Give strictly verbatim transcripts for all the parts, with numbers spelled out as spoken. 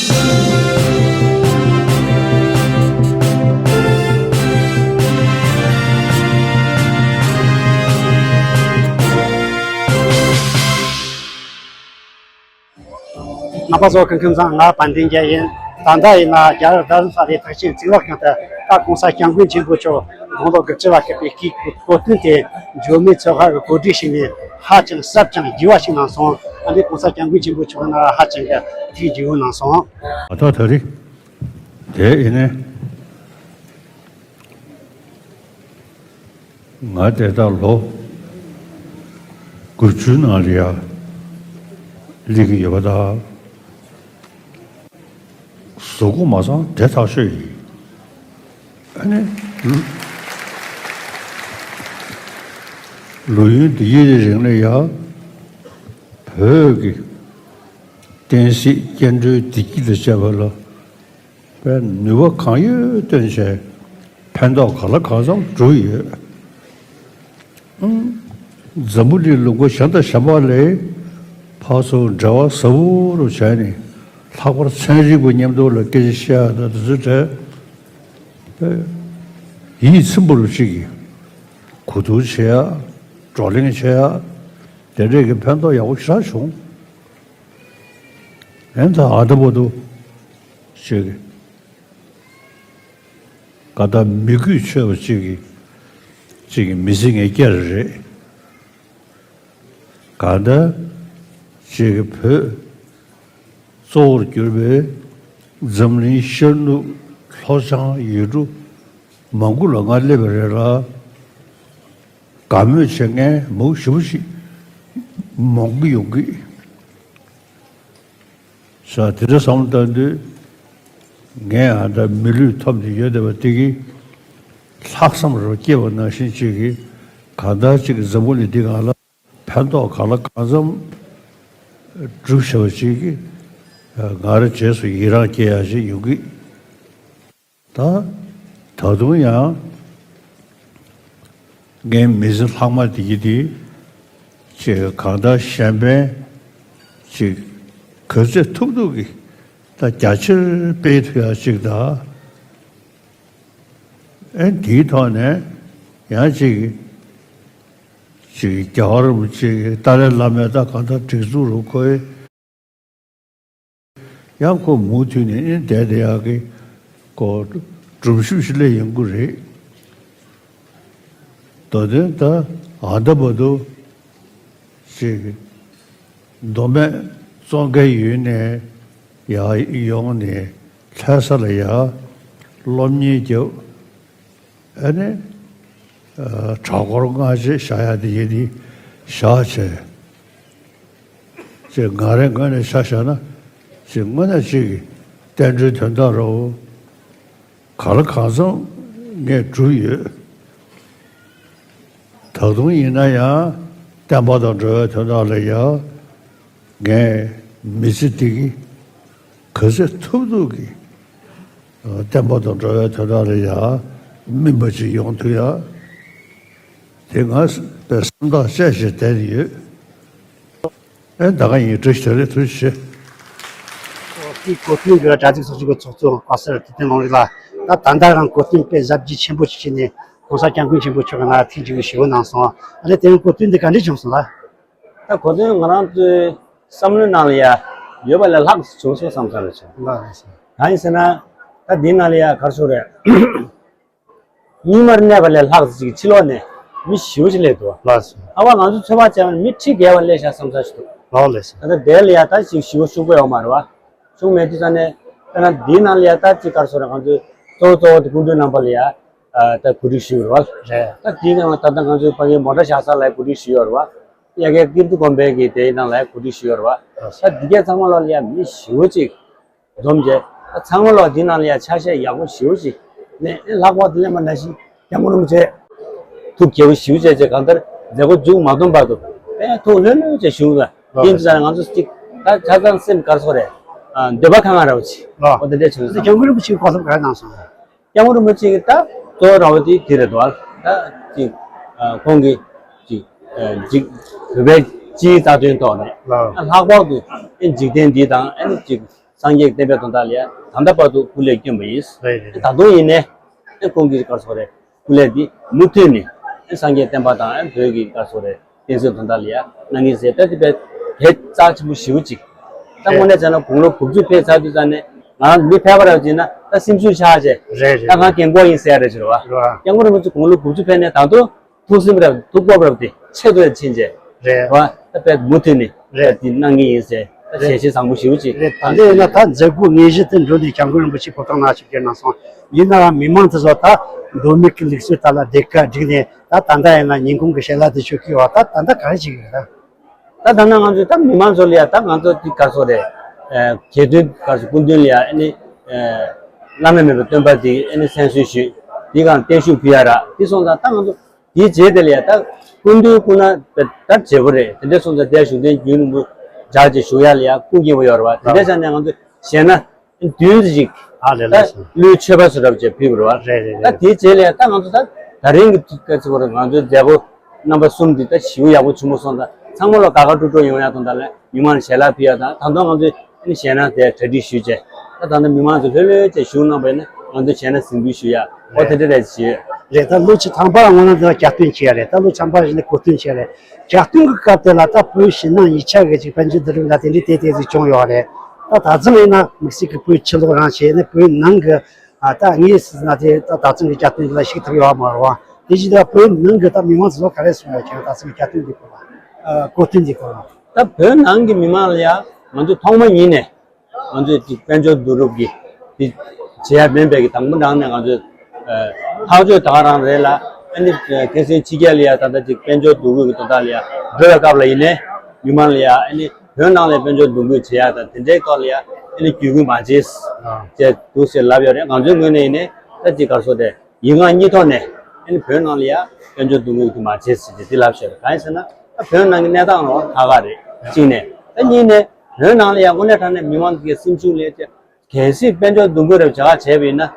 རྣམ་པ་ཚོ་སྐུ་ཁམས་བཟང་། ང་དཔལ་ལྡན་རྒྱལ་ཡིན། ད་ལྟ་ཡིན་ན་རྒྱ་གར་རྡ་རམ་ས་ལའི་ཐེག་ཆེན་བྱིན་རླབས་ཁང་དུ་ད་༸གོང་ས་༸སྐྱབས་མགོན་ཆེན་པོ་མཆོག་དགུང་ལོ་དགུ་བཅུ་བ་བསྐོས་པའི་སྐུའི་གོ་སྟོན་དེ་འབྱོར་མེད་ཚོགས་ཁག་གིས་གོ་སྒྲིག་བྱས་ནས་ཧ་ཅང་གསར་རྐྱང་རྒྱས་པ་ཞིག་གནང་སོང་། ཨ་ནི་༸གོང་ས་༸སྐྱབས་མགོན་ཆེན་པོ་མཆོག་ན་ཧ་ཅང་གི་ཐུགས་དགྱེས་པོ་གནང་སོང་། ཨ་ད་ད་རེད། དེ་ཡིན་ནས། ང་དེ་ལྟར་ལོ་དགུ་བཅུའི་ནང་ལ་ཡ་སླེབས་ཀྱི་ཡོད་པ་དང་། གཟུགས་པོ་མ་ཚང་དེ་ཐག་ཆོད་ཡིན། ཨ་ནི། ལོ་ཡུན་འདི་ཡི་རིང་ལ་ཡ་བོད་ཀྱི་བསྟན་སྲིད་སྐྱེ་འགྲོའི་བདེ་སྐྱིད་དང་བཅས་པ་ལ། པའི་ནུས་པ་གང་ཡོད་བཏོན་བྱས་ཕན་ཐོགས་ག་ལ་གང་འཚམ་བསྒྲུབས་ཡོད། ཨང་། འཛམ་བུ་གླིང་ལུང་པ་གཞན་དང་གཞན་པ་ལས་ཕར་ཚུར་འབྲེལ་བ་ཟབ་པོ་རུ་བྱས་ནས་ལྷག་པར་ཚན་རིག་པ་མཉམ་དུ་ལ་སྐད་ཆ་བཤད་ཡ་དང་དེ་ཚོའི་གྲས་པའི་ཡིད་ཚིམ་པོ་རུ་ཅིག་གིས་གོ་བསྡུར་བྱེད་ཡ། བགྲོ་གླེང་བྱེད་ཡ། དེ་འདྲས་ཀྱི་ཕན་ཐོགས་ཡག་པོ་ཞེ་དྲག་བྱུང་། ཨེ་ད་ཨ་ད་བར་དུ་ཅིག་ག་ད་མི་གུས་ཆོད་པ་ཅིག་གི་ཅིག་གི་མི་ཚེ་ངས་བསྐྱལ་རེད། ག་ད་ཅིག་གི་བོད་གཙོ་བོར་གྱུར་པའི་འཛམ་གླིང་ཤར་ནུབ་ལྷོ་བྱང་ཡུལ་གྲུ་མང་པོ་ལ་ང་སླེབས་པ་རེད་ལ། དགའ་མོས་བྱེད་མཁན་མང་པོ་ཞེ་པོ་ཞིག་མང་གི་ཡོང་གི། ས་དེ་འདྲ་བསམ་བློ་བཏང་དུས། ངས་ཨ་ད་མི་ལུས་ཐོབ་ནས་ཡོད་བསྡད་པ་དེ་གིས་ལྷག་བསམ་རུ་སྐྱེས་པ་ནང་བཞིན་ཅིག་གིས་གང་ལྟར་ཅིག་འཛམ་བུ་གླིང་འདི་སྒང་ལ་ཕན་ཐོགས་གང་ལ་གང་འཚམ་སྒྲུབ་བྱ་བ་ཅིག་གིས་ང་རང་རྗེས་སུ་ཡི་རང་སྐྱེ་ཡ་ཞིག་ཡོང་གི། ད་ད་དུང་ཡང་ངའི་མི་ཚེ་ལྷག་མ་དེ་གི་དེ་ཅིག་གང་ལྟར་གཞན་ཕན་ཅིག་ག་ཚོད་ཐུབ་ཐུབ་ཀྱིས་ད་རྒྱ་ཆེར་སྤེལ་ཐུབ་ཡ་ཅིག་དང་། ཨེ་དེའི་ཐོག་ནས་ཡང་ཅིག་ཅིག་རྒྱལ་བ་རིན་པོ་ཆེ་གི་ཏཱ་ལའི་བླ་མས་ད་གང་ལྟར་སྒྲིག་འཛུགས་རུ་བཀོད། ཡང་ཁོ་མུ་མཐུད་ནས་ཨེ་བསྡད་བསྡད་ཡག་གི་ཁོ་སྒྲུབ་ཞུགས་ཤིག་སླེབས་ཡོང་གི་རེད། མདོ་དོན་ད་ཨ་ད་བར་དུ་ཅིག་མདོ་སྨད་ཙོང་ཁའི་ཡུལ་ནས་ཡར་ཡོང་ནས་ལྷ་ས་ལ་ཡར་སློབ་གཉེར་རྒྱབ། ཨ་ནི་གྲྭ་སྐོར་སྔ་རྗེས་བཞག་ཡ་དེ་ཡིན་དེ་བཞག་བྱས། ཅེས་ང་རའི་ངོས་ནས་ཆ་བཞག་ན་ཅིག་དངོས་གནས་ཅིག་གི་བསྟན་འགྲོའི་དོན་དག་རོ། ག་ལ་གང་འཚམ་ངས་བསྒྲུབས་ཡོད། ད་དུང་ཡིན་ན་ཡང་བསྟན་པ་དང་འགྲོ་བའི་དོན་དག་ལ་ཡང་ངས་མི་ཚེ་འདི་གི་ག་ཚོད་ཐུབ་ཐུབ་ཀྱིས་བསྟན་པ་དང་འགྲོ་བའི་དོན་དག་ལ་ཡང་སྨིན་པ་ཅིག་ཡོང་ཐུབ་ཡ། དེ་ང་བསམ་ཐག་བཅད་བྱས་བསྡད་ཡོད། ཨེ་ད་ག་ཡིན་བཀྲ་ཤིས་བདེ་ལེགས་ཐུགས་རྗེ་ཆེ། ཁོའི་གོ་སྟོན་གྱི་དྲ་ཚིགས་སོགས་ཀྱི་ཚོགས་གཙོ་པ་སེར་དུས་སྟོན་ལུང་རིགས་ལགས། ད་ད་ལྟ་རང་གོ་སྟོན་དཔེ་གཟབ་རྒྱས་ཆེན་པོ་ཞིག་བྱས་ནས་༸གོང་ས་༸སྐྱབས་མགོན་ཆེན་པོ་མཆོག་གི་ནང་ཐེངས་གཅིག་གི་ཞུ་བ་གནང་སོང་། ཨ་ནི་དེ་རིང་གོ་སྟོན་འདི་ག་འདྲས་བྱུང་སོང་ལགས། ད་གོ་སྟོན་ང་རང་ཚོའི་བསམ་བློའི་ནང་ལ་ཡ་ཡོད་པ་ལས་ལྷག་བྱུང་སོང་བསམ་ས་རེད་བྱུང་། ལགས་རེད་ཟེར། གང་ཡིན་ཟེར་ན། ད་འདིའི་ནང་ལ་ཡ་ག་རེ་ཟེར་དགོས་རེད། སྔོན་མར་གནས་པ་ལས་ལྷག་ཅིག་ཕྱི་ལོགས་ནས་མི་ཞེ་པོ་ཅིག་སླེབས་འདུག་ལགས་སོ། ཨ་ཕ་ང་ཚོ་ཚོད་དཔག་བྱས་ན་མི་ཁྲི་བརྒལ་བ་སླེབས་ཤག་བསམ་ས་ཞིག་འདུག་ལགས་ལགས་སོ། ད་ལྟ་དེ་ལ་ཡ་ད་ཅིག་ཞེ་པོ་ཤུགས་པ་ཡོད་མ་རེད་བ། བྱུང་མེད་དུས་ཙང་ནས་ད་ན་འདིའི་ནང་ལ་ཡ་ད་ཅིག་ག་རེ་ཟེར་དགོས་རེད། ང་ཚོའི་གཙོ་བོ་གཙོ་བོ་དེ་སྐུ་མགྲོན་རྣམ་པ་ལ་ཡ་ད་གོ་སྒྲིག་ཞུས་ཡོད་རེད་བ། རེད། ད་དེའི་ནང་ལ་ད་ལྟ་ང་ཚོའི་ཕ་གིའི་མོ་ཊ་བཞག་ས་ལ་གོ་སྒྲིག་ཞུས་ཡོད་རེད་བ། དབྱར་ཁའི་ཀིརྟི་དགོན་པའི་གི་དེའི་ནང་ལ་གོ་སྒྲིག་ཞུས་ཡོད་རེད་བ། ད་འདི་གའི་ཚང་མ་ལོག་ལ་ཡ་མི་ཞེ་པོ་ཅིག་འཛོམས་རྗེས་ད་ཚང་མ་ལོག་འདི་ནང་ལ་ཡ་ཆ་ཤས་ཡག་པོ་ཞེ་པོ་ཅིག་ནས་ལྷག་པར་དུ་སླེབས་མ་ནང་བཞིན་སྐྱབས་མགོན་རིན་པོ་ཆེ་ཐུགས་དགྱེས་པོ་ཞེ་པོ་བྱས་རྗེས་གང་ལྟར་མཛད་སྒོ་མཇུག་མ་བསྡོམས་བར་དུ་དཔེ་ཐུགས་ལྷོད་ལྷོད་བྱས་བཞུགས་ལ། དེ་ཡིན་དུས་ཙང་ང་ཚོ་ཅིག་ད་ཆ་ཚང་སེམས་དཀར་སོ་རེད། འདོད་པ་ཁ་ང་ར་བ་ཅིག་ཨོ་དེ་འདྲས་བྱུང་སོང་། སྐྱབས་མགོན་རིན་པོ་ཆེའི་གོ་སློབ་ག་རེ་གནང་སོང་། སྐྱབས་མགོན་རིན་པོ་ཆེ་གི་ད་གཙོ་བོ་ར་བ་དེ་དེ་རེད་དོ། ད་ཅིག་ཁོང་གིས་ཅིག་འཇིག་བོད་པའི་སྤྱིའི་རྩ་དོན་ཐོག་ནས་ལྷག་པར་དུ་ཨེ་འཇིག་རྟེན་འདི་དང་ཨེ་ནི་ཅིག་ སངས་རྒྱས་ཀྱི་བསྟན་པའི་དོན་དག་ལ་ཡ་ད་ལྟ་བར་དུ་སྐུ་ལས་བསྐྱོན་པ་ཡིན། རེད་རེད། ད་དུང་ཡིན་ནའི་ཁོང་གི་ག་རེ་ཟེར་དགོས་རེད། སྐུ་ལས་འདི་མུ་མཐུད་ནས་སངས་རྒྱས་བསྟན་པ་དང་བོད་ཀྱི་ག་རེ་ཟེར་དགོས་རེད། བསྟན་སྲིད་དོན་དག་ལ་ཡ་གནང་གི་ཟེར་ད་དེ་བས་དེ་རྩ་ཆེན་པོ་ཞེ་པོ་ཅིག་ད་དངོས་གནས་བྱས་ན་དགུང་ལོ་དགུ་བཅུ་ཕེབས་ཚར་དུས་ཙང་ནས་ང་རང་མི་ཕལ་པ་རབ་ཅིག་ན་ད་སེམས་ཤུགས་ཆག་ཆེ། རེད་རེད། ད་ང་རྒན་གོག་ཡིན་ཟེར་ཡ་རེད་ཅེས་རེད་བ། རེད་བ། སྐྱབས་མགོན་རིན་པོ་ཆེ་དགུང་ལོ་དགུ་བཅུ་ཕེབས་ནས་ད་དུང་ཐུགས་སེམས་རབ་ཐུགས་སྤོབས་རབ་དེ་ཆེ་དུ་ཕྱིན་ཆེ། རེད། རེད་བ། ད་དཔེ་མུ་མཐུད་ནས་རེད། དེ་གནང་གི་ཡིན་ཟེར་ད་རེད། ཞལ་བཞེས་བཟང་པོ་ཞེ་པོ་ཅིག་རེད། ད་འདི་ཡིན་ན་ད་མཛད་སྒོ་དངོས་གཞི་དེ་འགྲོ་ནས་སྐྱབས་མགོན་རིན་པོ་ཆེ་ཕོ་བྲང་ནང་ཞིག་བསྐྱོད་གནང་སོང་། ཡིན་ནའང་མི་མང་དེ་ཚོ་ད་མདོ་སྨད་ཀྱི་ལུགས་སྲོལ་ལྟར་ལ་སྡེར་ཁ་བསྒྲིགས་ནས་ད་ད་ལྟ་ཡིན་ན་ཉིན་གུང་གི་ཞལ་ལག་དེ་མཆོད་ཀྱི་ཡོད། ད་ད་ལྟ་ག་རེ་བྱེད་ཀྱི་ཡོད་ད། ད་ད་ལྟ་ང་ཚོས་ད་མི་མང་ཚོ་ལ་ཡ་ད་ང་ཚོ་དེ་ག་རེ་ཟེར་དགོས་རེད། གྱེར་འདོན་ག་རེ་ཟེར་སྐུ་མདུན་ལ་ཡ་ཨ་ནི་བླ་ན་མེད་པའི་སྟོན་པ་དེ་ཨ་ནི་མཚན་གསོལ་ཞུས། དེའི་སྒང་བརྟན་བཞུགས་ཕུལ་ཡ་རག་དེ་སོང་ཙང་ད་ང་ཚོ་དེའི་རྗེས་དེ་ལ་ཡ་ད་སྐུ་མདུན་སྐུ་ན་ད་བརྗེ་པོ་རེད། དེ་འདྲ་སོང་ཙང་དེ་བཞུགས་གདན་རྒྱུན་རིང་པོ་འཇགས་བྱས་བཞུགས་ཡ་ལ་ཡ་སྐུ་འགྱེད་པོ་ཡོད་རེད་བ། དེ་འདྲ་ཆ་ནས་ང་ཚོས་བཤད་ན། བདུན་ཅིག་ཨ་ལས་ལས་སོ། ད་གླུའི་མཆོད་པ་སུ་རབ་ཅེས་ཕུལ་བ་རེད་བ། རེད་རེད་ད་རེད། དེའི་རྗེས་ལ་ད་ང་ཚོ་ད་ད་རིང་གི་སྐབས་སུ་བར་ང་ཚོའི་མཛད་སྒོ་རྣམ་པ་གསུམ་འདི་ད་ཞེ་པོ་ཡག་པོ་བྱུང་བ་སོང་ཙང་ཚང་མ་ལ་དགའ་དགའ་སྤྲོ་སྤྲོ་ཡོང་ཡ་དང་ད་ལ་མི་མང་ལ་ཞལ་ལག་ཕུལ་ཡ་དང་ད་དུང་ང་ཚོས་ཨ་ནི་ཞལ་ནང་དེ་གྲ་སྒྲིག་ཞུས་བྱས་ད་ད་ལྟ་མི་མང་ཚོ་ལྷོད་ལྷོད་བྱས་བཞུགས་གནང་བས་ན་ང་ཚོས་ཞལ་ནང་གཟིམ་འབུལ་ཞུ་ཡ་ཨོ་དེ་འདྲ་རེད་ཞུས། རེད་ད་ལོ་གཅིག་ཐམ་པ་ལ་ངོ་ན་འདི་ལ་གྱ་སྟོན་བྱས་ཡ་རེད། ད་ལོ་ཆམ་པ་བཞིན་ནས་གོ་སྟོན་བྱས་རེད། གྱ་སྟོན་གྱི་སྐབས་དེ་ལ་ད་བོད་ཕྱི་ནང་གཉིས་ཆ་གི་ཅིག་དཔལ་འབྱོར་བསྡུ་རུབ་ལ་དེ་འདྲའི་དེ་དེ་ཅིག་བྱུང་ཡོད་རེད། ད་ད་ཙམ་ཡིན་ན་དམིགས་བསལ་གྱི་བོད་ཕྱི་ལོགས་རང་བྱས་ནས་བོད་ནང་གི་ཨ་ད་ངས་ཟེར་ན་དེ་ད་ད་ཙམ་གྱི་གྱ་སྟོན་འདི་ལ་ཞུགས་ཐུབ་ཡོད་མ་རེད་བ། དེ་བཞིན་ད་བོད་ནང་གི་ད་མི་མང་ཚོ་ག་རེ་གསུང་ཡོད་ཀྱང་ད་ཙམ་གྱི་གྱ་སྟོན་འདི་སྐོར་ལ་ཨ་གོ་སྟོན་འདི་སྐོར་ལ། ད་བོད་ནང་གི་མི་མང་ལ་ཡང་ང་ཚོས་ཐོག་མ་ཉིད་ནས། ང་ཚོས་ཀྱི་དཔལ་འབྱོར་བསྡུ་རུབ་ཀྱི་དེ་བྱེད་ཡ་མིན་པའི་གི་དང་པོ་ནང་ནས་ང་ཚོས་ཨ་ཐག་གཅོད་ད་ག་རང་རེད་ལ་ཨ་ནི་ཁ་སང་ཕྱི་རྒྱལ་ལ་ཡ་ད་ལྟ་ཅིག་དཔལ་འབྱོར་བསྡུ་དགོས་ཀྱི་དོན་དག་ལ་ཡ་འགྲོ་བའི་སྐབས་ལ་ཡིན་ནའི་མི་མང་ལ་ཡ་ཨ་ནི་བོད་ནང་ལ་དཔལ་འབྱོར་བསྡུ་དགོས་བྱེད་ཡ་དང་དེ་འདྲའི་ཐོག་ལ་ཡ་ཨ་ནི་བརྒྱུད་སྐུལ་མ་བྱེད་ཅེས་འདུག་ཟེར་ལབ་ཡོད་རེད། ང་ཚོའི་ངོས་ནས་ཡིན་ནའི་ད་ཅིག་ག་རེ་ཟེར་དེ། ཡིག་ངག་གཉིས་ཐོག་ནས་ཨ་ནི་བོད་ནང་ལ་ཡ་དཔལ་འབྱོར་བསྡུ་དགོས་ཀྱི་མ་བྱེད་ཟེར་ཏེ་འདི་ལབ་བཞག་རེད། གང་ཡིན་ཟེར་ན་ད་བོད་ནང་གི་གནས་སྟངས་ལ་ཧ་ག་རེད་གཅིག་ནས། ད་གཉིས་ནས་བོད་ནང་ལ་ཡ་དངོས་གནས་དྲང་གནས་མི་མང་གི་སེམས་ཤུགས་ལས་ཀྱི་གལ་སྲིད་དཔལ་འབྱོར་བསྡུ་དགོས་རེད་བྱ་ག་བྱས་པ་ཡིན་ན་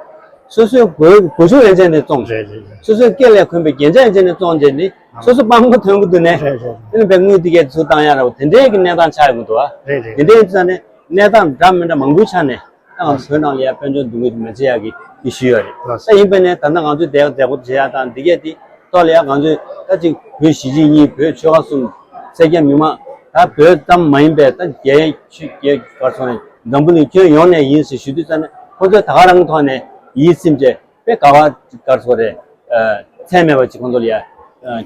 སོ་སོའི་སྒོ་སྒོ་ཕྱུགས་ཡན་ཆད་ནས་བཙོང་། རེད་རེད་རེད། སོ་སོའི་སྐེ་ལས་གོན་པའི་རྒྱན་ཆ་ཡན་ཆད་ནས་བཙོང་བྱས་ནས་སོ་སོ་དཔང་པོ་ཐོན་གི་འདུག་ནས་རེད་རེད། ཨ་ནི་བས་དངུལ་འདི་གས་ཚུར་བཏང་ཡ་ར་བ་དེ་འདྲའི་གི་གནས་སྟངས་ཆགས་ཡོང་གི་འདུག་བ། རེད་རེད། དེ་འདྲའི་ཡིན་ཙང་ནས་གནས་སྟངས་འདྲ་མི་འདྲ་མང་པོའི་ཆ་ནས། ད་ང་ཚོ་བོད་ནང་ལ་ཡ་དཔལ་འབྱོར་འདུ་འགོད་མ་བྱེད་ཡག་གི་འདི་ཞུས་ཡོད་རེད། ལགས་སོ། ད་ཡིན་པ་ནས་ད་ལྟ་ང་ཚོའི་དེ་མཛད་སྒོ་བྱེད་ཡག་དང་འདི་གས་དེ་ཐོག་ལ་ཡ་ང་ཚོས་ད་ཅིག་བོད་གཞིས་བྱེས་གཉིས་བོད་ཆོལ་ཁ་གསུམ་སེར་སྐྱ་མི་མང་ད་བོད་ཙམ་མ་ཡིན་པའི་ད་རྒྱལ་ཆོས་རྒྱལ་གར་སོང་ནས་འཛམ་བུ་གླིང་ཁྱོན་ཡོངས་ནས་ཡིན་ཟེར་ཞུ་དུས་ཙམ་ནས་ཁོ་ཚོས་ད་ག་རང་གི་ཐོག་ནས་ཡིད་ཚིམ་བྱས་དཔེ་ག་བ་གར་སོང་རེད། ཚད་མེད་པ་ཅིག་ཁོང་ཚོ་ལ་ཡ་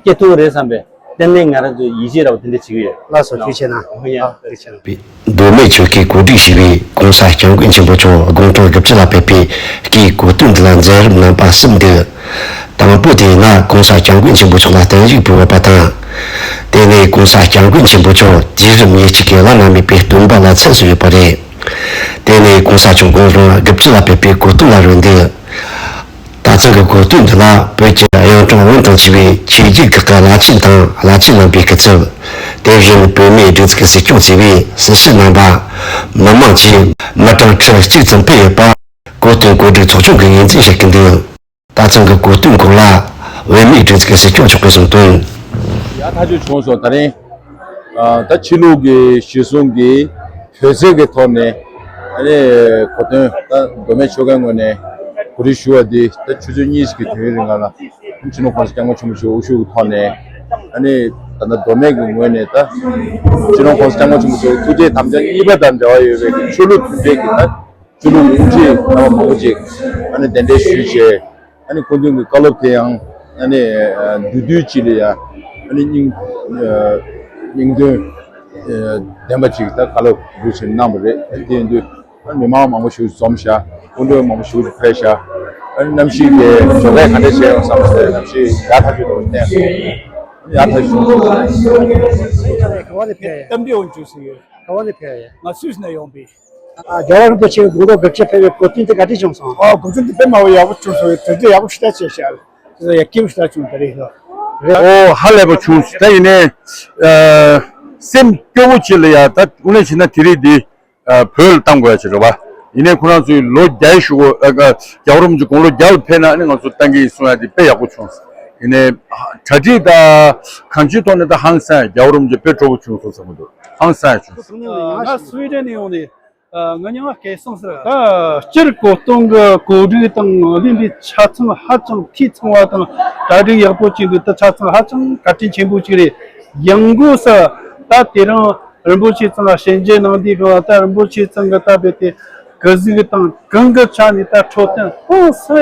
སྐྱེ་ཐུབ་རེད་བསམ་པའི་ཏན་ཏན་ང་རང་ཚོས་ཡིད་ཆེས་ར་བ་དེ་འདྲ་བྱེད་ཀྱི་ཡོད། ལགས་སོ་ཐུགས་རྗེ་ཆེ་གནང་། ཨ་ཡ་ཐུགས་རྗེ་ཆེ་གནང་། མདོ་སྨད་ཆོལ་ཁའི་གོ་སྒྲིག་ཞུས་པའི་༸གོང་ས་༸སྐྱབས་མགོན་ཆེན་པོ་མཆོག་དགུང་གྲངས་དགུ་བཅུ་ལ་ཕེབས་པའི་སྐུའི་གོ་སྟོན་འདི་ལ་མཛད་རིམ་རྣམ་པ་གསུམ་འདུག་དང་པོ་དེ་ཡིན་ན་༸གོང་ས་༸སྐྱབས་མགོན་ཆེན་པོ་མཆོག་ལ་བརྟན་བཞུགས་ཕུལ་བ་དང་། དེ་ནས་༸གོང་ས་༸སྐྱབས་མགོན་ཆེན་པོ་མཆོག་དུས་རབས་ཉེར་གཅིག་གི་བླ་ན་མེད་པའི་སྟོན་པ་ལ་མཚན་གསོལ་ཡོད་པ་རེད། དེ་ནས་༸གོང་ས་༸སྐྱབས་མགོན་རང་དགུ་བཅུ་ལ་ཕེབས་པའི་གོ་སྟོན་ལ་རོལ་འདུག་ད་ཐེངས་ཀྱི་གོ་སྟོན་འདི་ལ་བོད་ཀྱི་གཡུང་དྲུང་བོན་དང་བཅས་པའི་ཆོས་བརྒྱུད་ཁག་གི་བླ་ཆེན་དང་བླ་ཆེན་རྣམ་པའི་སྐུ་ཚབ། དེ་བཞིན་བོད་མིའི་སྒྲིག་འཛུགས་ཀྱི་སྲིད་སྐྱོང་བཅས་པའི་སྲིད་ཞུ་རྣམ་པ། མི་མང་བཅས་མི་གྲངས་ཁྲི་གཅིག་ཙམ་ཕེབས་ཡོད་པ། གོ་སྟོན་གོ་སྒྲིག་ཚོགས་ཆུང་གིས་ངོས་འཛིན་བྱེད་ཀྱི་འདུག་ད་ཐེངས་ཀྱི་གོ་སྟོན་སྐོར་ལ་བོད་མིའི་སྒྲིག་འཛུགས་ཀྱི་སྲིད་སྐྱོང་མཆོག་གིས་གསུངས་དོན། ཡག་ཐག་ཆོད་བྱུང་སོང་། ད་རིང་ཨ་ད་ཕྱི་ལུགས་ཀྱི་གཞི་བཟུང་གི་བོད་ཚེས་ཀྱི་ཐོག་ནས་ཨ་ནི་གོ་སྟོན་ད་མདོ་སྨད་ཆོལ་ཁའི་ངོས་ནས་གོ་སྒྲིག་ཞུ་བ་འདི་ད་ཆུ་ཚོད་གཉིས་ཀྱི་དུས་ཡུན་རིང་ལ་སྤྱི་ནོར་༸གོང་ས་༸སྐྱབས་མགོན་ཆེན་པོ་མཆོག་དབུ་བཞུགས་ཀྱི་ཐོག་ནས་ཨ་ནི་ད་ལྟ་མདོ་སྨད་ཀྱི་ངོས་ནས་ད་སྤྱི་ནོར་༸གོང་ས་༸སྐྱབས་མགོན་ཆེན་པོ་མཆོག་ཐུགས་བསྐྱེད་དམ་བཅའ་གཉིས་པ་དང་འབྲེལ་བ་ཡོད་པའི་ཆོས་ལུགས་མཐུན་འབྲེལ་གྱི་ད་ཆོས་ལུགས་དབུ་ཁྲིད་རྣམ་པ་མང་པོ་ཅིག་ཨ་ནི་གདན་འདྲེན་ཞུས་བྱས། ཨ་ནི་སྐུ་མདུན་གྱི་བཀའ་སློབ་དེ་ཡང་ཨ་ནི་ཨ་བསྡུས་བསྡུས་ཅིག་ལ་ཡ་ཨ་ནི་སྙིང་ཨ་སྙིང་དོན་ཨ་ལྡན་པ་ཅིག་ད་བཀའ་སློབ་འདུག་སེ་གནང་བ་རེད། ཨ་ནི་དེ་ཡིན་དུས་ཨ་ནི་མི་མང་མང་པོ་ཞིག་འཛོམས་ཤག་སྐུ་མགྲོན་མང་པོ་ཞིག་ཕེབས་ཤག་ཨ་ནི་གནམ་གཤིས་དེ་ཇོ་ཁའི་ག་འདྲ་བྱས་ཡོང་བསམ་སོང་། གནམ་གཤིས་ཡག་ཐག་ཆོད་འདུག་བསྟན་སོང་། ཨ་ནི་ཡག་ཐག་ཆོད་བྱུང་སོང་། ག་བ་ནས་ཕེབས་ཡ། གཏམ་དཔེ་འོང་བཅུག་སོང་ཡོད། ག་བ་ནས་ཕེབས་ཡ། ང་སུད་སི་ནས་ཡོང་པའི། ཨ་རྒྱལ་བ་རིན་པོ་ཆེ་དགུང་ལོ་དགུ་བཅུ་ཕེབས་པའི་གོ་སྟོན་དེ་ག་འདྲ་བྱུང་སོང་། ཨོ་གོ་སྟོན་དེ་དཔེ་མ་བོ་ཡག་པོ་བྱུང་སོང་། གྲ་སྒྲིག་ཡག་པོ་ཞེ་དྲག་བྱས་ཤག་ཡ་སྐྱིད་པོ་ཞེ་དྲག་བྱུང་། ད་རེས་ལ་རེད། ཨོ་ཧ་ལས་པ་བྱུང་སོང་། ད་ཡིན་ནའི་ཨ་སེམས་སྐྱོ་བོ་བྱེད་ལ་ཡ། ད་དངོས་གནས་བྱས་ན་དེ་རིང་འདི་ཨ་བོད་ལ་བཏང་དགོས་ཡ་ཅིག་རེད་བ། ཡིན་ནའི་ཁོ་རང་ཚོའི་ལོ་བརྒྱ་ཞུ་གོ་ཨ་ཨ་རྒྱལ་བ་རིན་པོ་ཆེ་དགུང་ལོ་བརྒྱ་ལ་ཕེབས་ན་ཨ་ནི་ང་ཚོ་བཏང་གི་ཡིན་གསུང་ཡ་དེ་དཔེ་ཡག་པོ་བྱུང་སོང་། ཡིན་ནའི་གྲ་སྒྲིག་ད་གང་ཅིའི་ཐོག་ནས་ད་ཧང་སང་ཡ། རྒྱལ་བ་རིན་པོ་ཆེ་དཔེ་སྤྲོ་པོ་བྱུང་སོང་བསམ་གྱི་འདུག་ཧང་སང་ཡ་བྱུང་སོང་། ང་སུའི་ཌེན་ནས་ཡོང་ནས། ཨ། ང་མྱིང་ང་སྐལ་བཟང་ཟེར། ད་སྤྱིར་གོ་སྟོན་གྱི་གོ་སྒྲིག་དང་ལས་འདི་ཆ་ཚང་ཧ་ཅང་འཐུས་ཚང་བ་དང་གྲ་སྒྲིག་ཡག་པོ་བྱས་འདུག་ད་ཆ་ཚང་ཧ་ཅང་བཀའ་དྲིན་ཆེན་པོ་ཅིག་རེད། ཡང་སྒོས་སུ་ད་དེ་རིང་རིན་པོ་ཆེ་ཚང་ལ་ཞལ་མཇལ་གནང་དུས་གང་ལ་ད་རིན་པོ་ཆེ་ཚང་གི་ད་རྦད་དེ་གུས་གཟིགས་དང་གང་གི་ཆ་ནས་ད་འཕྲོད་བསྟེན་ཧང་སང་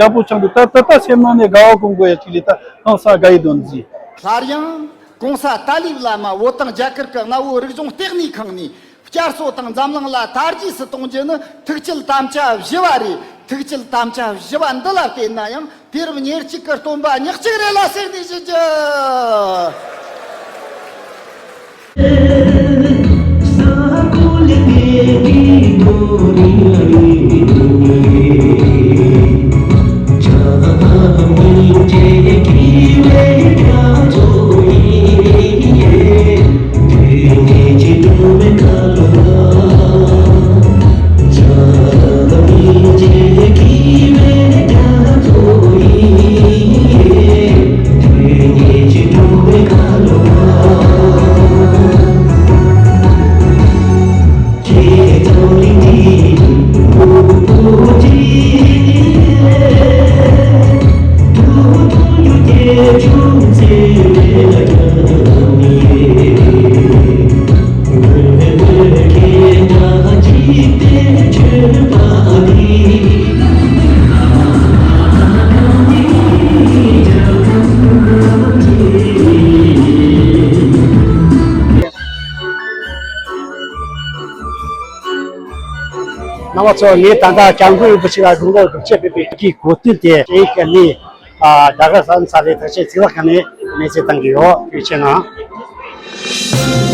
ཡག་པོ་བྱུང་འདུག་ད་ད་ད་སེམས་ནང་ནས་དགའ་བ་སྒོམ་དགོས་ཡ་ཅིག་རེད། ད་ཧང་སང་དགའ་ཡི་དོན་ཟིན། སླར་ཡང་གོང་ས་ཏཱ་ལའི་བླ་མ་བོད་དང་རྒྱ་གར་གྱི་གནའ་བོའི་རིག་གཞུང་ལྟེ་གནས་ཁང་ནས་བསྐྱར་གསོ་དང་འཛམ་གླིང་ལ་དར་རྒྱས་སུ་གཏོང་རྒྱུ་ནི་ཐུགས་བསྐྱེད་དམ་བཅའ་བཞི་བ་རེད། ཐུགས་བསྐྱེད་དམ་བཅའ་བཞི་བ་འདི་ལ་བརྟེན་ན་ཡང་དུས་རབས་ཉེར་གཅིག་གི་སྟོན་པ་ཉག་གཅིག་རེད་ལ་ཟེར་ནས་ཞུ་རྒྱུ། རྣམ་པ་ཚོ། ངས་ད་ལྟ་སྐྱབས་མགོན་རིན་པོ་ཆེ་ལ་དགོངས་པ་སྒྲུབ་བྱེད་ཕེབས་པའི་གི་གོ་སྟོན་དེ་ཨེ་ཀ་ནི་ཨ་ད་ག་ས་ས་ལེ་ཐག་ཆེ་ཚིག་ལག་ཁང་ནས་གནས་ཚུལ་བཏང་གི་ཡོད། ཐུགས་རྗེ་ཆེ་གནང་།